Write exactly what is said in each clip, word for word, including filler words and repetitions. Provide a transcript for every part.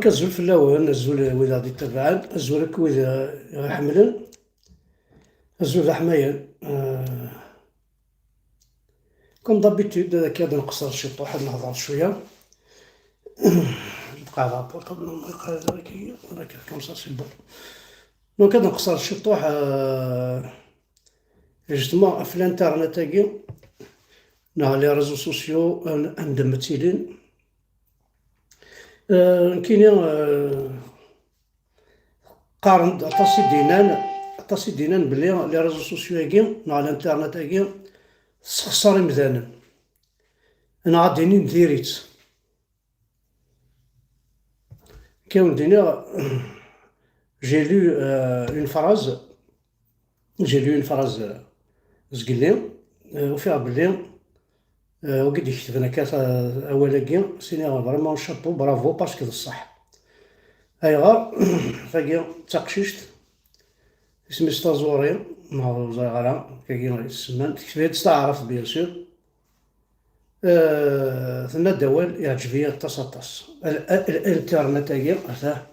Azul fell-awen, azul wid aɣ-d-ittabaɛen, azul akk wid, eh, i ɣ-iḥemmlen, azul d aḥmayan. Eh, comme d'habitude, ad akka ad nqeṣṣer ciṭuḥ, ad nehḍer cwiya. Lqaɛda portable, comme ça, c'est bon. Donc, ad nqeṣṣer ciṭuḥ, eh, justement, ɣef l'internet-agi, neɣ les réseaux sociaux, an-, anda ma ttilin. Eh, nekkini, eh, qqaren-d aṭas i d-yennan, aṭas i d-yennan belli les réseaux sociaux-agi neɣ l'internet-agi tessexṣar imdanen. Neɣ ad d-inin diri-tt. Akka wen-d-iniɣ, j'ai lu, euh, une phrase, j'ai lu une phrase, euh, zgelli, euh, ufiɣ belli, euh, wagi d-iketben akka ta-, awal-agi, siniɣ vraiment chapeau, bravo, parce que d ṣṣeḥ. Ayɣer? Tagi d taqcict, isem-is Taẓuri, neɣ ur ẓriɣ ara, tagi i s-semman, tekteb-d s taɛrabt, bien sûr. Euh, tenna-d awal iɛǧeb-iyi aṭas, aṭas. L-, l-, l'internet-agi, atah,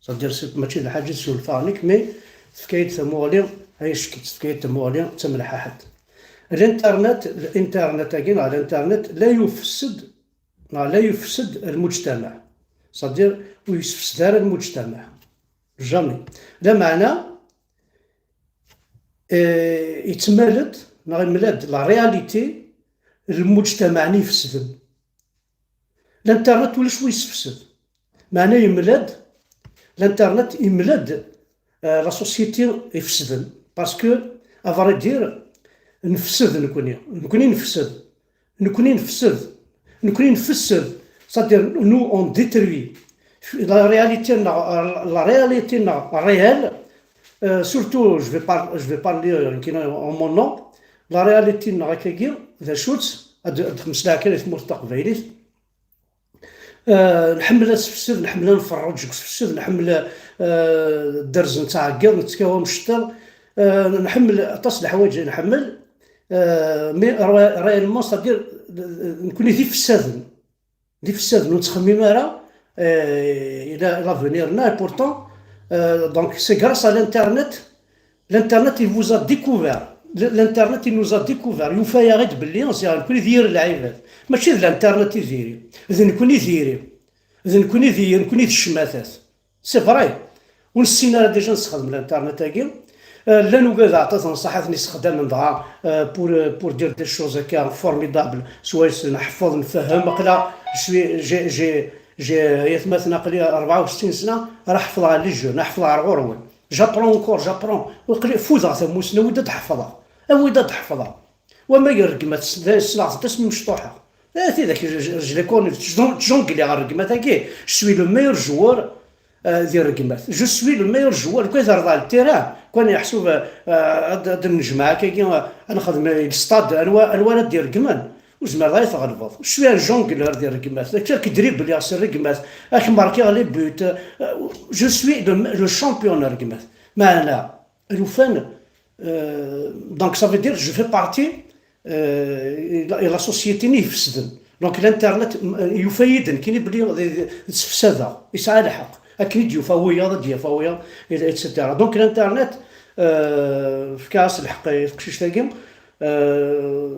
c'est-à-dire, c'est, mačči d lḥaǧa i ssulfaɣ nekk, mais tefka-yi-d tamuɣli, ay ack-itt, tefka-yi-d tamuɣli d tamelḥaḥet. L'internet, l'internet-agi, neɣ l'internet, la yufsid, neɣ la yufsid lmujtamaɛ. C'est-à-dire, ur yessefsed ara lmujtamaɛ. Jamais. Lameɛna, eh, yettmal-d, neɣ yemla-d la réalité n lmujtamaɛ-nni ifesden. L'internet ulac wi yessefsed. Meɛna yemla-d, l'internet yemla-d, eh, la société ifesden. Parce que, à vrai dire, nefsed nekni. Nekni nefsed. Nekni nefsed. Nekni nfessed. C'est-à-dire, nous, on détruit. La réalité, la, la réalité, la réelle, euh, surtout, je vais par-, je vais parler, euh, en mon nom, la réalité, la, d acu-tt, ad, ad xemseɣ kan i tmurt taqbaylit. Euh, nḥemmel asefsed, nḥemmel ad nferreǧ deg usefsed, nḥemmel, euh, ad derz nettɛeggiḍ, nettkaw amecṭeḍ, euh, nḥemmel aṭas n leḥwayeǧ i nḥemmel, euh, mais ré-, réellement, c'est-à-dire, euh, nekni d ifessaden. D ifessaden, ur nettxemmim ara, euh, i la-, l'avenir-nneɣ, et pourtant, euh, donc, c'est grâce à l'internet, l'internet, il vous a découvert. L-, l'internet, il nous a découvert. Yufa-yaɣ-id belli, ziɣ nekni d yir lɛibad. Mačči d l'internet i diri. D nekni i diri. D nekni i diri, nekni d ccmatat. C'est vrai. Ur nessin ara déjà nessexdem l'internet-agi. Euh, llan ugadeɣ aṭas n ṣṣaḥat n yisexdamen dɣa, euh, pour, euh, pour dire des choses akka formidables. Swayes nḥeffeḍ, nfehhem, aqla, je suis, j'ai, j'ai, j'ai, yatmaten aqli rebɛa u settin sna, ara ḥeffḍeɣ les jeunes, ara ḥeffḍeɣ ar ɣur-wen. J'apprends encore, j'apprends. Aqli fudeɣ tamusni, awi-d ad ḥeffḍeɣ. Awi-d ad ḥeffḍeɣ. Wama i rregmat, ssneɣ-tent asmi mecṭuḥeɣ. Eh, tidak, je, je, je les connais, tjon-, tjongliɣ rregmat-agi. Je suis le meilleur joueur, euh, di rregmat. Je suis le meilleur joueur. Lukan terḍa le terrain, lukan yeḥsub, euh, ad, ad nejmeɛ akkagi, euh, ad nexdem, euh, le stade, anwa, anwa ara d-ireggmen? Ur zmireḍ ara tɣelbeḍ. Je suis un jongleur di rregmat. Ad k-dribliɣ s rregmat. Ad k-markiɣ les buts. Euh, je suis le, le champion n rregmat. Meɛna, alufan, euh, donc ça veut dire que je fais partie, euh, et la, et la société-nni ifesden. Donc l'internet, euh, yufa-yi-d nekkini belli d, d, d sefsadeɣ, yesɛa lḥeqq. Akken i d-yufa wiyaḍ, ad d-yaf wiyaḍ, et cetera. Donc l'internet, euh, fkiɣ-as lḥeqq i teqcict-agi, euh,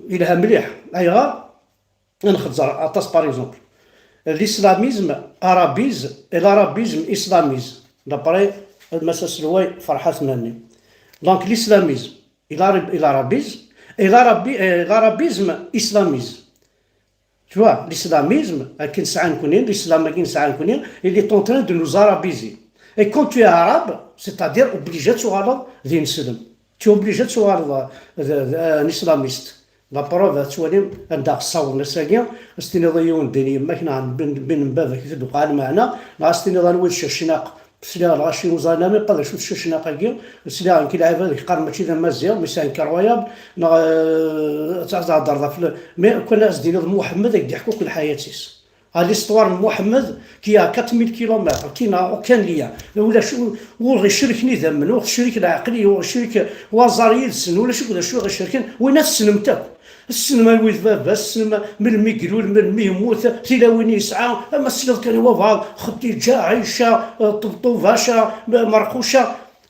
yelha mliḥ. Ayɣer? Ad nxezzer aṭas, par exemple, l'islamisme, arabisme, et l'arabisme, islamisme. D'après Mass Aselway Ferḥat Mhenni. Donc, l'islamisme, et l'ara-, et l'arabisme, et l'arabi-, et l'arabisme, islamisme. Tu vois, l'islamisme, akken sɛan nekni, l'islam akken sɛan nekni, il est en train de nous arabiser. Et quand tu es arabe, c'est-à-dire obligé ad tuɣaleḍ d ineslem. Tu es obligé ad tuɣaleḍ d, d, d, un islamiste. La preuve, ad twalim anda ɣ-ssawḍen ass-agi, ad s-tiniḍ i yiwen din yemma-k neɣ bin, bin n baba-k i d-uqeɛ lmeɛna, neɣ ad s-tiniḍ anwa i d Cacnaq. Sliɣ lɣaci ur ẓrin ara meqqa d acu d Cacnaq-agi, sliɣ nekk lɛibad qqaren mačči d amaziɣ, mais c'est incroyable, neɣ, euh, ad thedreḍ ɣef le-, mais kan ad s-d-tiniḍ Muḥemmed, ad k-d-yeḥku akk lḥayat-is. À l'histoire n Muḥemmed, qui a quatre mille kilomètres, qui n'a aucun lien. Ulac, ur, ur ɣ-icriken idammen, ur ɣ-tecrik lɛeqliya, ur ɣ-icrik waẓar yid-sen, ulac akk d acu i ɣ-icriken, win ad tessnemt akk. Tessnem anwi d baba-s, tessnem melmi i ilul, melmi yemmut, tilawin i yesɛa, ama tessneḍ kan i wabɛaḍ, Xeddiǧa, Ɛica, eh, Ṭebṭubaca, M-, Merquca.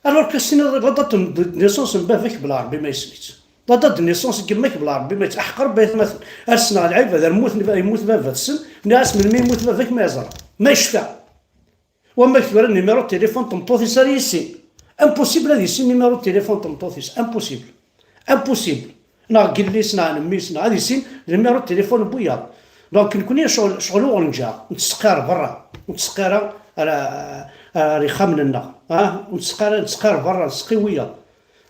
Alors que tessneḍ la date de naissance n baba-k bla Rebbi ma yessen-itt. La date de naissance n yemma-k bla Rebbi ma yetten-, aḥeqq Rebbi aytmaten. Ar ssneɣ lɛibad, ar mmuten, yemmut baba-tsen, nniɣ-as melmi yemmut baba-k ma yeẓra, ma yecfa. Wamma tura numéro de téléphone n tmeṭṭut-is ar yissin. Impossible ad yissin numéro de téléphone n tmeṭṭut-is. Impossible. Impossible. Neɣ n yelli-s, neɣ n mmi-s, neɣ ad yissin numéro de téléphone n wiyaḍ. Donc, nekkni ccɣel, ccɣel ur ɣ-neǧǧa. Nettseqqi ar berra. Ur nettseqqi ara ar, ar, ar ixxamen-nneɣ. Ah, ur nettseqqi ara, nettseqqi ar berra, nettseqqi wiyaḍ.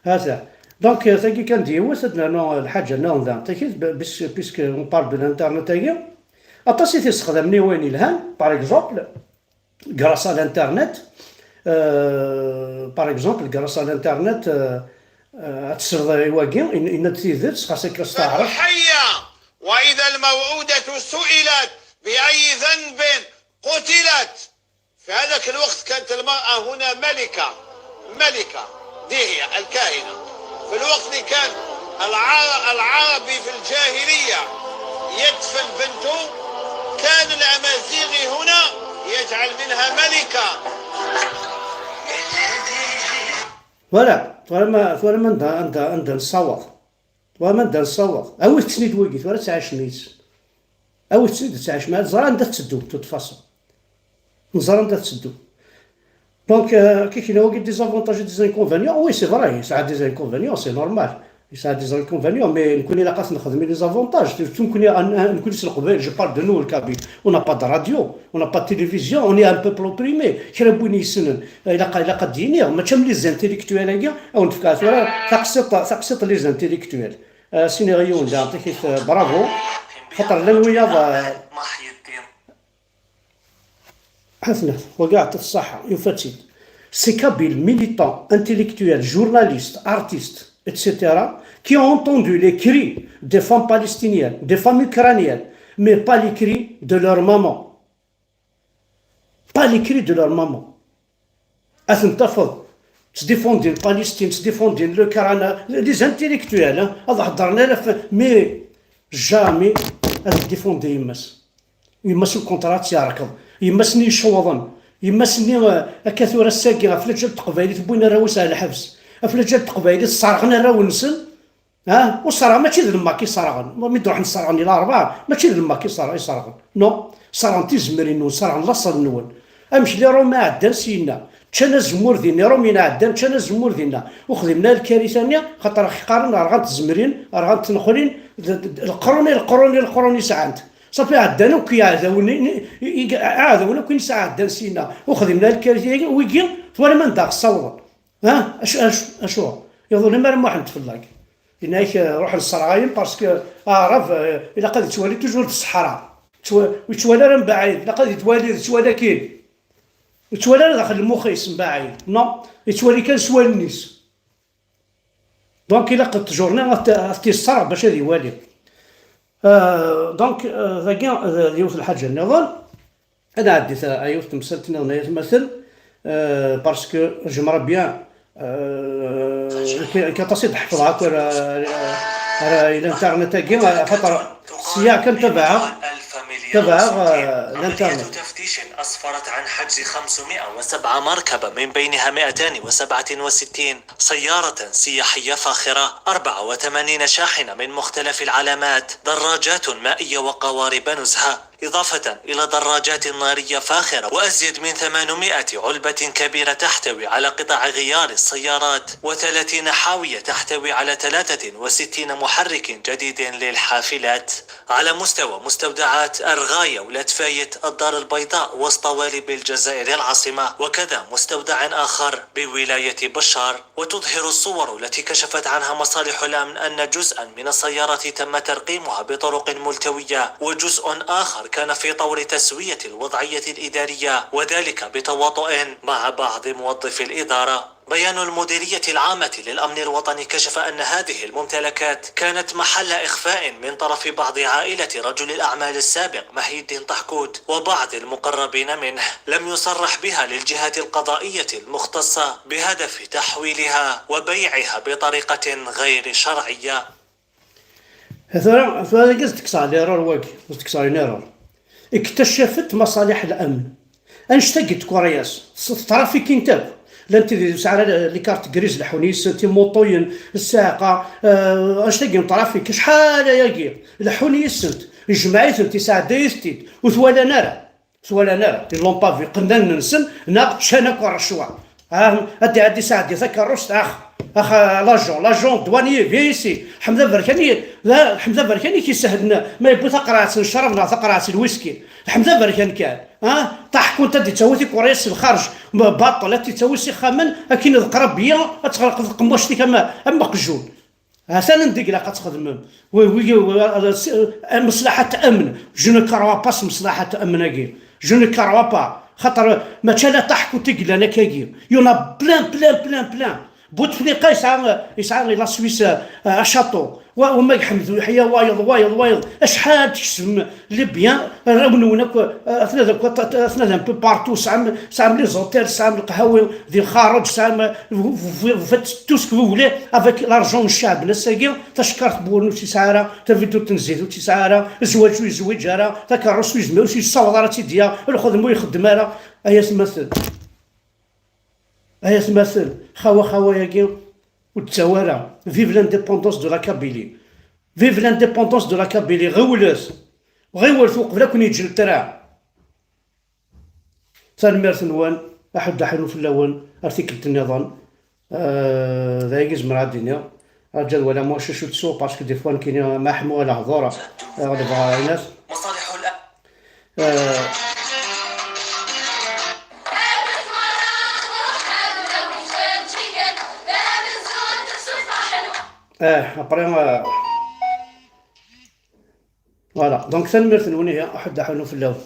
Ata. Donc, euh, tagi kan d yiwet, ad nernu lḥaǧa nniḍen daɣen. Tagi, bis-, puisque on parle de l'internet-agi, aṭas i t-yessexdamen i wayen yelhan, par exemple, grâce à l'internet, euh, par exemple, grâce à l'internet, euh, euh, ad tesleḍ i wagi, in-, yenna-d tidet, xas akka s taɛrabt. الضحية وإذا الموعودة سئلت بأي ذنب قتلت. في هذاك الوقت كانت المرأة هنا ملكة، ملكة، دي هي الكاهنة. في الوقت اللي كان العر-، العربي في الجاهلية يدفن بنته، كان الأمازيغي هنا يجعل منها ملكة. Voilà, tura ma, tura ma anda, anda, anda nessaweḍ. Tura ma anda nessaweḍ. Awit-ten-id wigi, tura ad tɛicem yid-sen. Awit-ten-id ad tɛicem. Neẓra anda tetteddu, de toute façon. Neẓra anda tetteddu. Donc, euh, kikina wagi des avantages et des inconvénients. Oui, c'est vrai, yesɛa des inconvénients, c'est normal. Yesɛa des inconvénients, mais nekkni ilaq ad t-nexdem i les avantages. Surtout nekkni, an-, an-, nekkni s Leqbayel, je parle de nous, les Kabyles. On n'a pas de radio, on n'a pas de télévision, on est un peuple opprimé. Kra n win yessnen, ilaq, ilaq ad d-yini, mačči am les intellectuels-agi, ad wen-d-fkeɣ tura taqsiṭ, taqsiṭ les intellectuels. Ah, siniɣ yiwen daɣen, takit, euh, bravo. Xaṭer llan wiyaḍ, euh, Ḥasna, wagi aɛṭi-t ṣṣaḥa, yufa-tt-id. Ces Kabyles militants, intellectuels, journalistes, artistes, et cetera, qui ont entendu les cris des femmes palestiniennes, des femmes ukrainiennes, mais pas les cris de leur maman. Pas les cris de leur maman. Ad ten-tafeḍ ttdifundin Palestine, ttdifundin l'Ukraine, les intellectuels, hein, ad heddren alaf, mais jamais ad difundi yemma-s. Yemma-s ukuntra ad tt-yerkeḍ. Yemma-s-nni yecewḍen. Yemma-s-nni, eh, akka tura ass-agi ɣef lǧal n teqbaylit wwin arraw-is ar lḥebs. Ɣef lǧal n teqbaylit sserɣen arraw-nsen. Ha? Ur sserɣen, mačči d lemmak i sserɣen. Mi d-ruḥen sserɣen i Larebɛa, mačči d lemmak i sser-, i sserɣen. Non. Sserɣen tizemrin-nwen, sserɣen laṣel-nwen. Amek les Romains ɛeddan syenna? Ččan azemmur dinna, Iṛumyen ɛeddan, ččan azemmur dinna. Ur xdimen ara lkarita-nni, xaṭer qqaren rɣant tzemrin, rɣant tneqlin, d, d, d, leqrun i leqrun i leqrun i sɛant. Ṣafi ɛeddan akk iɛdawen, i, i, i, iɛdawen akk i nesɛa ɛeddan syenna. Ur xdimen ara lkarita-agi, wigi, twalam anda ɣ-ssawḍen. Ha? Acu, acu, acu? Iḍul imi ara Muḥend Fellak. Yenna-ak, eh, ruḥen sserɣayen parce que aɛrab, eh, ilaq ad yettwali toujours d ṣṣeḥra. Yettwa-, ur yettwali ara mbaɛid, ilaq ad yettwali, yettwali akkin. Ur yettwali ara daxel lmux-is mbaɛid. Non, yettwali kan s wallen-is. Donc ilaq ttjur-nni ad t-, ad t-yesserɣ bac ad iwali. Euh, donc, euh, dagi, euh, d yiwet lḥaǧa nniḍen. Ad nɛeddi ta-, a yiwet temsalt nniḍen ay atmaten, euh, parce que j'aimerais bien, euh, k-, k-, aṭas i d-ḥefḍeɣ akk ar, ar, ar l'internet-agi, xaṭer sya kan tabaɛeɣ, tabaɛeɣ, euh, l'internet. تفتيش أسفرت عن حجز خمسمائة وسبعة مركبة، من بينها مائتان وسبعة وستين سيارة سياحية فاخرة، أربعة وثمانين شاحنة من مختلف العلامات، دراجات مائية وقوارب نزهة، إضافة إلى دراجات نارية فاخرة، وأزيد من ثمانمائة علبة كبيرة تحتوي على قطع غيار السيارات، وثلاثين حاوية تحتوي على ثلاثة وستين محرك جديد للحافلات. على مستوى مستودعات أرغاية ولاتفايت، الدار البيضاء، وسط والي بالجزائر العاصمة، وكذا مستودع آخر بولاية بشار. وتظهر الصور التي كشفت عنها مصالح الأمن أن جزءا من السيارة تم ترقيمها بطرق ملتوية، وجزء آخر كان في طور تسوية الوضعية الإدارية، وذلك بتواطؤ مع بعض موظفي الإدارة. بيان المديرية العامة للأمن الوطني كشف أن هذه الممتلكات كانت محل إخفاء من طرف بعض عائلة رجل الأعمال السابق محي الدين طحكوت وبعض المقربين منه، لم يصرح بها للجهات القضائية المختصة بهدف تحويلها وبيعها بطريقة غير شرعية. Tura, tura dagi ad tekkseɣ l'erreur wagi, ad tekkseɣ une erreur. Iktacafet maṣaliḥ l'amn. Annect-agi n tkuryas, s-, tetrafikint akk. Llant tid ur sɛin ara les cartes grises, leḥḥun yis-sent, imuṭuyen, ssaaqa, eh, annect-agi n trafik, acḥal ayagi, leḥḥun yis-sent, ijmeɛ-itent, isɛedday-itent-id, ur t-walan ara. Ur t-walan ara, ils l'ont pas vu, qqnen allen-nsen, neɣ ččan akk rrecwa. Ah, ad d-iɛeddi, sɛeddi takeṛṛust, ax, ax, l'agent, l'agent douanier, viens ici. Ḥmed Aberkan i, d Ḥmed Aberkan i k-isehden ma yewwi taqerɛet n ccrab neɣ taqerɛet n lwiski. Ḥmed Aberkan kan, ah, taḥkunt ad d-ittawi tikuryas s lxarǧ, m-, baṭel, ad t-ittawi s ixxamen, akin d qrabya, ad tɣelqeḍ tqemmuct-ik am, am uqjun. Atan anda i ilaq ad txedmem. Wi, wi, wi, eh, s-, eh, maslaḥat amn. Je ne crois pas s maslaḥat amn-agi. Je ne crois pas. Xaṭer, eh, mačči ala taḥkut i yellan akkagi. Il y en a plein, plein, plein, plein. Bouteflika yesɛa, yesɛa la Suisse, eh, un château. Wa, wama Ḥmed Uyeḥya, wayeḍ, wayeḍ, wayeḍ. Acḥal tkesbem les biens, arraw-nwen akk, eh, atnan akk, at-, at-, atnan un peu partout. Tesɛam, tesɛam les hôtels, tesɛam leqhawi di lxareǧ, tesɛam, eh, vous, vous, vous faites tout ce que vous voulez avec l'argent n ccɛeb n ass-agi, tacekkart n wurnu ur tt-yesɛi ara, tavidut n zzit ur tt-yesɛi ara, zzwaǧ ur yezwiǧ ara, takeṛṛust ur yezmir, ur yessaweḍ ara ad tt-id-yaɣ, lxedma ur ixeddem ara. Ay atmaten, ay atmaten, xawa xawa-yagi ur d-ttawi ara. Vive l'indépendance de la Kabylie. Vive l'indépendance de la Kabylie. Ɣiwlet, ɣiwlet uqbel ad ken-yeǧǧ lettraɛ. Tanemmirt-nwen, aḥuddu aḥunnu fell-awen, ar tikkelt nniḍen. Euh, d ayagi zemreɣ ad d-iniɣ. Arǧu ad waliɣ ma ulac acu tsuɣ, parce que des fois nekkini ma ḥmuɣ i lehdur, euh, ad bɣaɣ ayen at. Euh, eh, après, euh, voilà. Donc, tanemmirt-nwen, ihi, aḥuddu aḥunnu fell-awen.